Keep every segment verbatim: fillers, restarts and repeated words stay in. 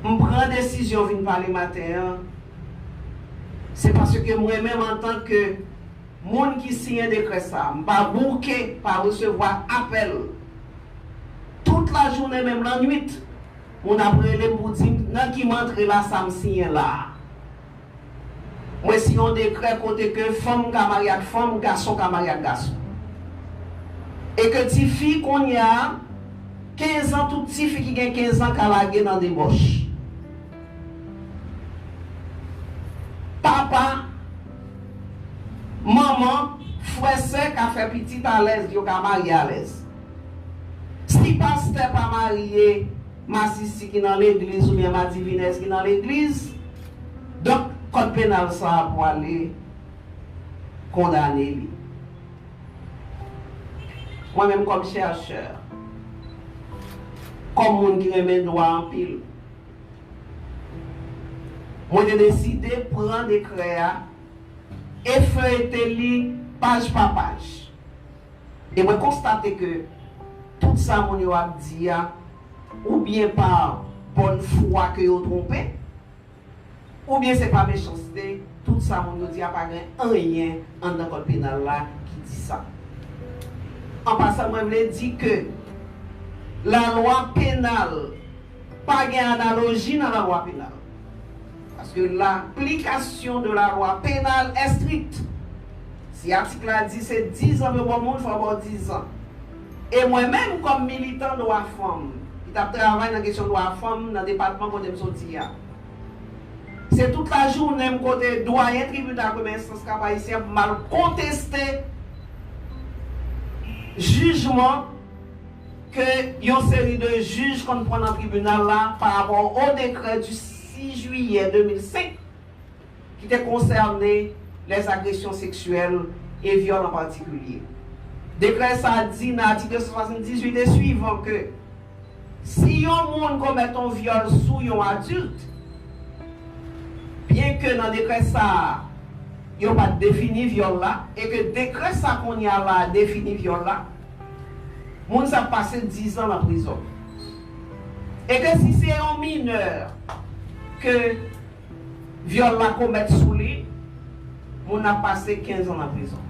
M pran desizyon vin pale maten an, se paske mwen menm antanke moun ki siyen dekrè sa, m pa bouke, pa resevwa apèl. Tout lajounen, menm lannwit, moun ap rele m pou di m nan ki m antre la, sa m siyen la a. Mwen siyen yon dekrè kote ke fanm ka marye ak fanm, gason ka marye ak gason. E ke tifi kounye a, kenz an, tout tifi ki gen kenz an ka lage nan debòch. Papa, manman, frè, sè ka fè pitit alèz, yo ka marye alèz. Si pastè pa marye masisi ki nan legliz oubyen madivinèz ki nan legliz, donk, kòd penal sa a pwale kondane li. Mwen menm kòm chèchè, kòm moun ki renmen dwa anpil, mwen te deside pran dekrè a e feyete li paj pa paj. E mwen konstate ke tout sa moun yo ap di a, oubyen pa bòn fwa ke yo twonpe, oubyen se pa mechanste, tout sa moun yo di a pa gen anyen anndan kòd penal la ki di sa. An pasan, mwen vle di ke lalwa penal pa gen analoji nan lalwa penal. Paske laplikasyon de la loi pénale est stricte. Si atik la di se dizan pou yo ba w moun, fò yo ba w dizan. E mwen menm, kòm militan dwa fanm, ki t ap travay nan kesyon dwa fanm nan depatman kote m soti a, se tout lajounen m kote dwayen tribinal premyè enstans Kap Ayisyen pou m al konteste jijman ke yon seri de jij konn pran nan tribinal la pa rapò o dekrè du six juillet deux mille cinq ki te konsène les agressions sexuelles et viols en particulier. Dekrè sa a di nan atik deux cent soixante-dix-huit et suivant ke si yon moun komèt yon vyòl sou yon adilt, byenke nan dekrè sa a, yo pa t defini vyòl la, e ke dekrè sa kounye a la a defini vyòl la, moun sa ap pase dizan nan prizon. E ke si se yon minè ke vyòl la komèt sou li, moun nan ap pase kenz an nan prizon.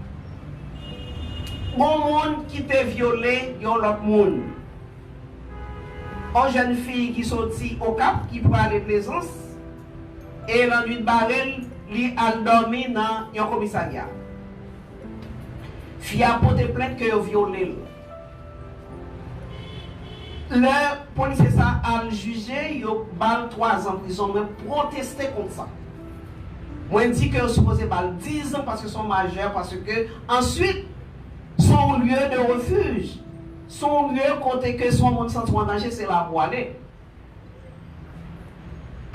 Gon moun ki te vyole yon lòt moun. Yon jèn fi ki soti Okap, ki prale Plezans, e lannwit bare l, li al dòmi nan yon komisarya. Fi a pote plent ke yo vyole l. Lè polisye sa al jije, yo ba l twa zan prizon. Mwen pwoteste kont sa. Mwen di ke yo sipoze ba l dizan paske se yon majè, paske answit, se yon lye de refij. Se yon lye kote ke si yon moun santi w an danje, se la pou w ale.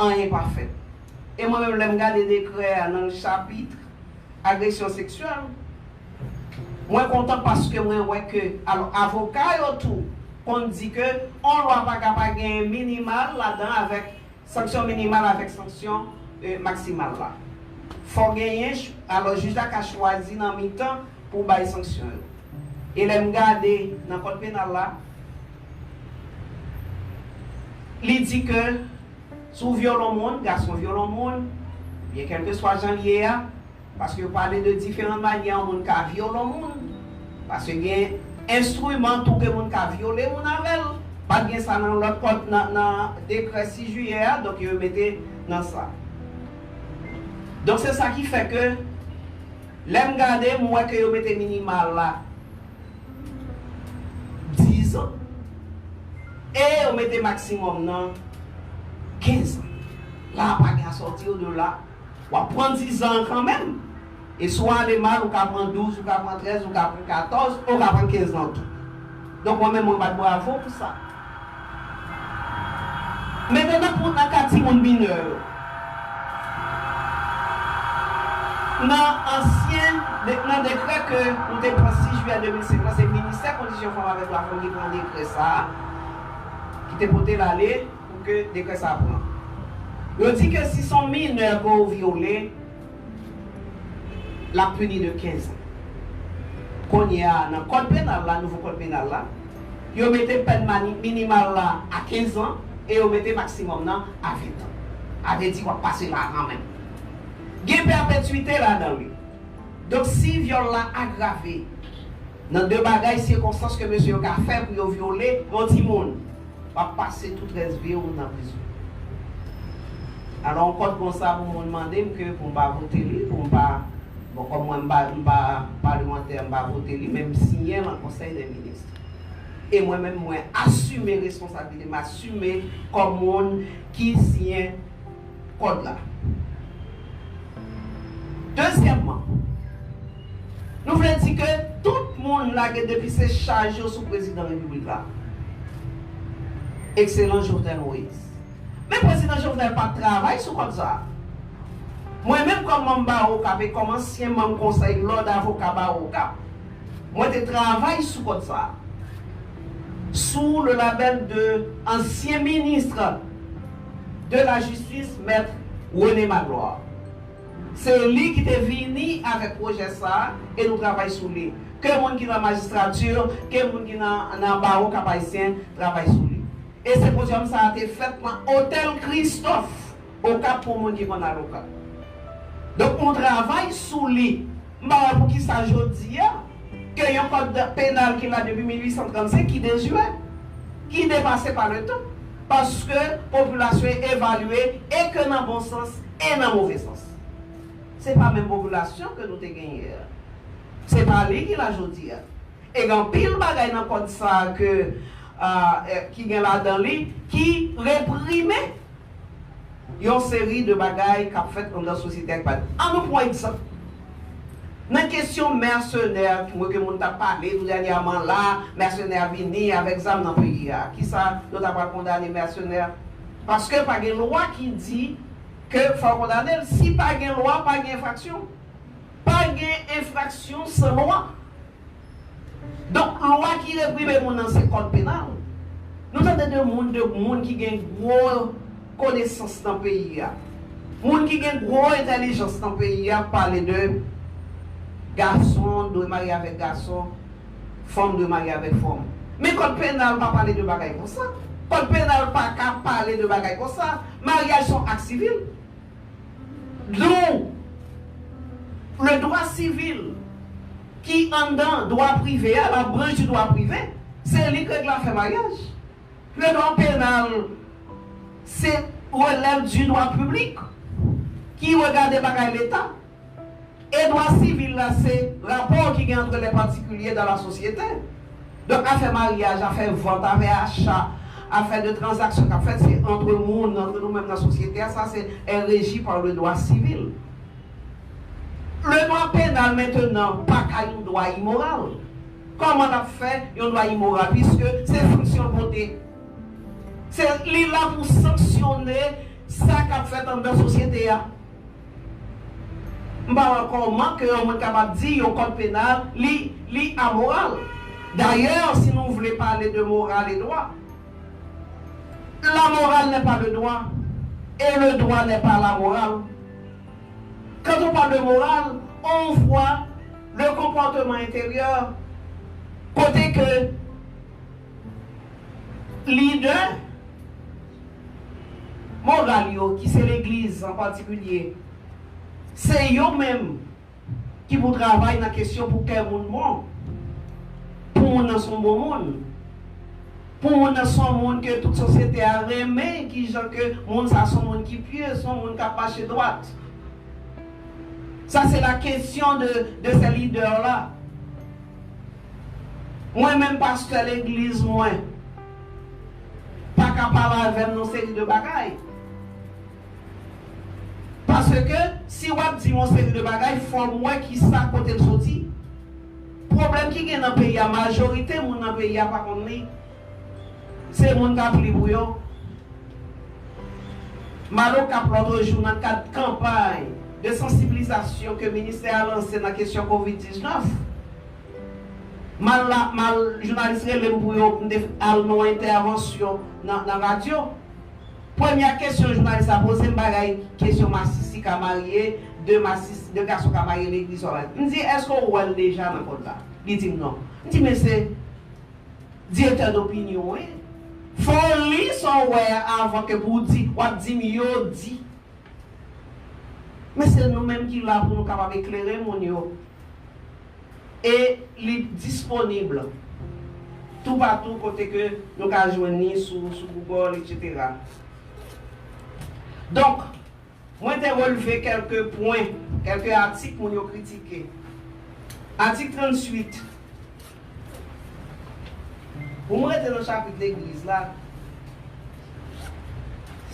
Anyen pa fèt. E mwen menm, lè m gade dekrè a nan chapit agresyon seksyèl, mwen kontan paske mwen wè ke, alò, avoka yo tou konn di ke yon lwa pa ka pa gen minimal ladan avèk sanksyon minimal avèk sanksyon, e, maksimal la. Fò genyen, ch-, alò, jij la ka chwazi nan mitan pou bay sanksyon yo. E lè m gade nan kòd penal la, li di ke si w vyole yon moun, gason vyole yon moun, oubyen kèlkeswa jan l ye a, paske yo pale de diferan manyè yon moun ka vyole yon moun, paske gen enstriman tou ke moun ka vyole moun avè l, pa t gen sa nan lòt kòd, nan, nan dekrè sis jiyè a, donk yo mete nan sa. Donk se sa ki fè ke lè m gade, m wè ke yo mete minimal la dizan, e yo mete maksimòm nan kenz an. La a pa gen asòti odela, w ap pran dizan an kanmenm. E si w ale mal, ou ka pran douz, ou ka pran trèz, ou ka pran katòz, ou ka pran kenz lan tou. Donk, mwen menm, mwen bat bravo pou sa. Mentnan, pou nan ka timoun minè yo. Nan ansyen, de-, nan dekrè ke nou te pran sis jiyè de mil senk lan, se Ministè Kondisyon Fanm avèk Dwa Fanm ki pran dekrè sa a, ki te pote l ale pou ke dekrè sa a pran. Yo di ke si se yon minè ke w vyole, l ap pini de kenz an. Kounye a, nan kòd penal la, nouvo kòd penal la, yo mete pèn mani-, minimal la a kenz an, E yo mete maksimòm nan a ven tan. A vle di w ap pase la kanmenm. Gen pèpetwite ladan li. Donk, si vyòl la agrave nan de bagay, sikonstans ke mesye yo ka fè pou yo vyole yon timoun, w ap pase tout rès vi w nan prizon. Alò, yon kòd konsa pou moun mande m ke pou m pa vote li, pou m pa, bon, kòm mwen m pa, m pa palemantè, m pa vote li, men m siyen l an Konsèy dè Minis. E mwen menm, mwen asime responsablite, m asime kòm moun ki siyen kòd la. Dezyèmman, nou vle di ke tout moun lage depi se chaj yo sou prezidan repiblik la, Ekselans Jovenel Moïse. Men prezidan Jovenel pa t travay sou kòd sa a. Mwen menm kòm manm Bawo Okap e kòm ansyen manm konsèy lòd avoka Bawo Okap, mwen te travay sou kòd sa a, sou le labèl de ansyen minis de la jistis, mèt René Magloire. Se li ki te vini avèk pwojè sa a e nou travay sou li. Ke moun ki nan majistrati, ke moun ki nan, nan bawo Kap Ayisyen, travay sou li. E senpozyòm sa a te fèt nan Otèl Christophe, Okap, pou moun ki konn al Okap. Donk, nou travay sou li. M pa wè poukisa jodi a, ke yon kòd penal ki la depi mil uit san trannsenk, ki dezire, ki depase pa letan, paske popilasyon evalye e ke nan bon sans e nan move sans. Se pa menm popilasyon ke nou te genyen an. Se pa li ki la jodi a. E gen anpil bagay nan kòd sa a ke, ah, eh, ki gen ladan li ki reprime yon seri de bagay k ap fèt anndan sosyete a ki pa. Ann nou pran egzanp. Nan kesyon mèsenè, mwen ke moun t ap pale tou dènyèman la, mèsenè vini avèk zam nan peyi a. Kisa yo ta pral kondane mèsenè? Paske pa gen lwa ki di ke fò w kondane l. Si pa gen lwa, pa gen enfraksyon. Pa gen enfraksyon san lwa. Donk, lwa ki reprime moun nan se kòd penal. Nou tande de moun, de moun ki gen gwo konesans nan peyi a. Moun ki gen gwo entèlijans nan peyi a pale de gason dwe marye avèk gason, fanm dwe marye avèk fanm. Men kòd penal pa pale de bagay konsa. Kòd penal pa ka pale de bagay konsa. Maryaj se yon ak sivil. Donk, le droit civil ki anndan dwa prive a, la branche du droit privé, se li k regle afè maryaj. Le droit pénal, se relève du droit public, ki regade bagay Leta. E dwa sivil la, se rapò ki gen entre les particuliers dans la société. Donk, afè maryaj, afè vant, afè acha, afè de tranzaksyon k ap fèt, se antre moun, antre nou menm nan sosyete a, sa se est régi par le droit civil. Le droit pénal, mentenan, pa ka yon dwa imoral. Kòman l ap fè yon dwa imoral? Piske se sanksyon l pote. Se, li la pou sanksyone sa k ap fèt anndan sosyete a. M pa wè kòman ke yon moun kapab di yon kòd penal, li, li amoral. Dayè, si nou vle pale de moral e dwa, la morale n'est pas le droit, et le droit n'est pas la morale. Quand on parle de morale, on voit le comportement intérieur, kote ke lidè moral yo, ki se legliz an patikilye, se yo menm ki pou travay nan kesyon pou kè moun bon, pou moun nan se yon bon moun, pou moun nan se yon moun ke tout sosyete a renmen, kijan ke moun sa se yon moun ki pye, se yon moun k ap mache dwat. Sa se la kesyon de, de se lidè la. Mwen menm, pastè legliz mwen pa ka pale avè m nan seri de bagay. Paske si w ap di m yon seri de bagay, fò m wè kisa, kote l soti. Pwoblèm ki gen nan peyi a, majorite moun nan peyi a pa konn li. Se moun k ap li pou yo. M al Okap lòt jou nan kad kanpay de sansibilizasyon ke ministè a lanse nan kesyon kovid diznèf. M al la, m al, jounalis rele m pou yo, m te al nan yon entèvansyon nan, nan radyo. Premyè kesyon jounalis la poze m, bagay kesyon masis ki ka marye, de masis, de gason ka marye legliz, sa w la. M di, èske w wè l deja nan kòd la? Li di m non. M di, men se direktè dopinyon w ye. Fò w li Sa w wè avan ke pou w di, w ap di m yo di. Men se nou menm ki la pou nou kapab eklere moun yo. E li disponib toupatou kote ke nou ka jwenn li sou, sou Google, etsetera. Donk, mwen te relve kèlke pwen, kèlke atik moun yo kritike. Atik tranntuit. Pou mwen rete nan chapit legliz la,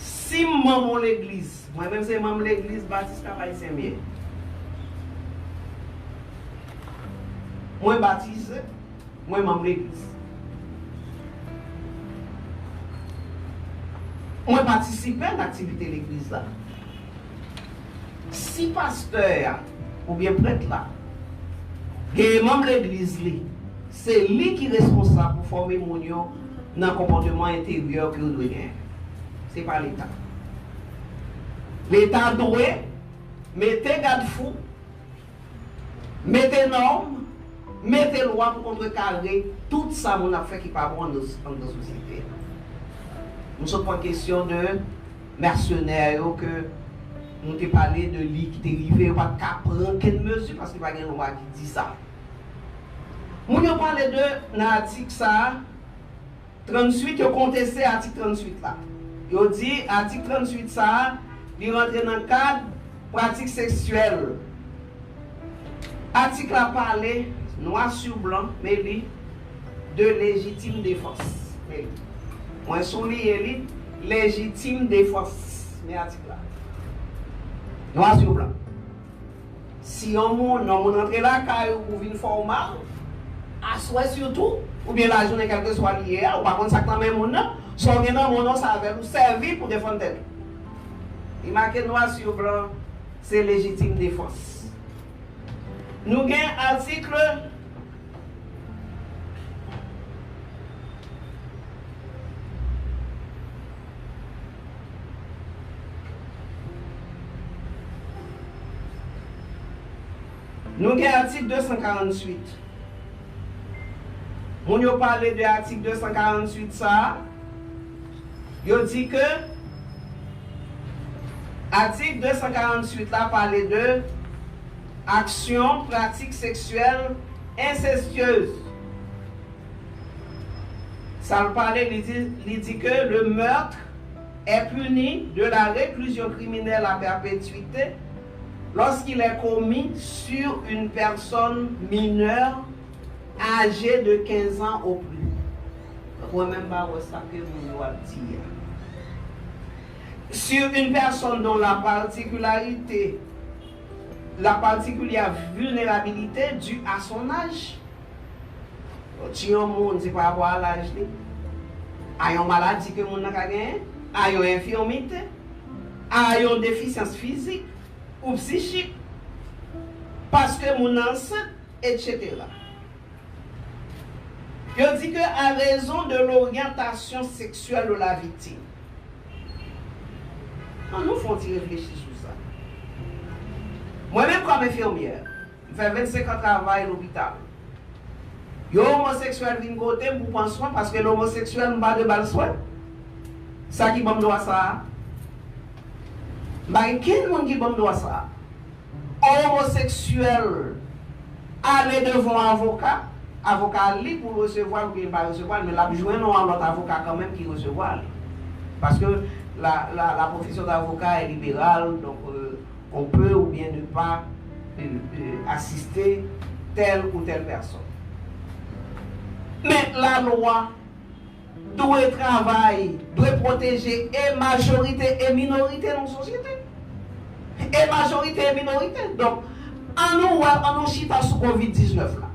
si m manm yon legliz, mwen menm se manm legliz Batis Kap Ayisyen m ye. Mwen batize, mwen manm legliz. Mwen patisipe nan aktivite legliz la. Si pastè a oubyen prèt la gen manm legliz li, se li ki responsab pou fòme moun yo nan konpòteman enteryè ke yo dwe genyen. Se pa Leta. Leta dwe mete gadfou, mete nòm, mete lwa pou kontrekare tout sa moun ap fè ki pa bon anndan, anndan sosyete a. Nou sot pran kesyon de mèsenè yo ke nou te pale de li ki te rive, yo pa t ka pran okenn mezi paske pa gen lwa ki di sa. Moun yo pale de, nan atik sa a, tranntuit, yo konteste atik tranntuit la. Yo di atik tranntuit sa a, li rantre nan kad pratik seksyèl. Atik la pale, nwa sou blan, men li, de lejitim defans. Men li. Mwen souliye li, lejitim defans. Men atik la. Nwa sou blan. Si yon moun, yon moun rantre lakay ou pou vin fè w mal, aswè sitou, oubyen lajounen, kèlkeswa li ye a, ou pa konn sa k nan men moun nan, sa w gen nan men w nan, sa avè l ou sèvi pou defann tèt ou. Li make nwa sou blan, se lejitim defans. Nou gen atik Nou gen atik de san karanntuit. Moun yo pale de atik de san karanntuit sa a, yo di ke atik de san karanntuit la pale de aksyon, pratik seksyèl ensestyez. Sa l pale, li di, li di ke le meurtre est puni de la réclusion criminelle à perpétuité lorsqu'il est commis sur une personne mineure âgée de quinze ans ou plus. Donk, mwen menm pa wè sa ke moun yo ap di a. Sur une personne dont la particularité, la particulière vulnérabilité due à son âge. Yo tiye yon moun, se pa rapò a laj li, a yon maladi ke moun nan ka genyen, a yon enfimite, a yon defisyans fizik ou psichik, paske moun nan ansent, etsetera. Yo di ke à raison de l'orientation sexuelle de la victime. Ann nou fè yon ti reflechi sou sa. Mwen menm kòm enfimyè, m fè vennsenk an travay lopital. Yon omoseksyèl vin kote m pou pran swen, paske lè omoseksyèl m pa dwe ba l swen. Sa ki ban m dwa sa a? M pa gen kenn moun ki ban m dwa sa a. Yon omoseksyèl ale devan yon avoka, avoka a lib pou l resevwa l oubyen l pa resevwa l, men l ap jwenn yon lòt avoka kanmenm ki resevwa l. Paske la, la, la profession d'avocat est libérale, donc, euh, on peut ou bien ne pas, euh, euh, assister telle ou telle personne. Men lalwa dwe travay, dwe pwoteje e majorite e minorite nan sosyete. E majorite e minorite. Donk, ann nou wè, ann nou chita sou kovid diznèf la.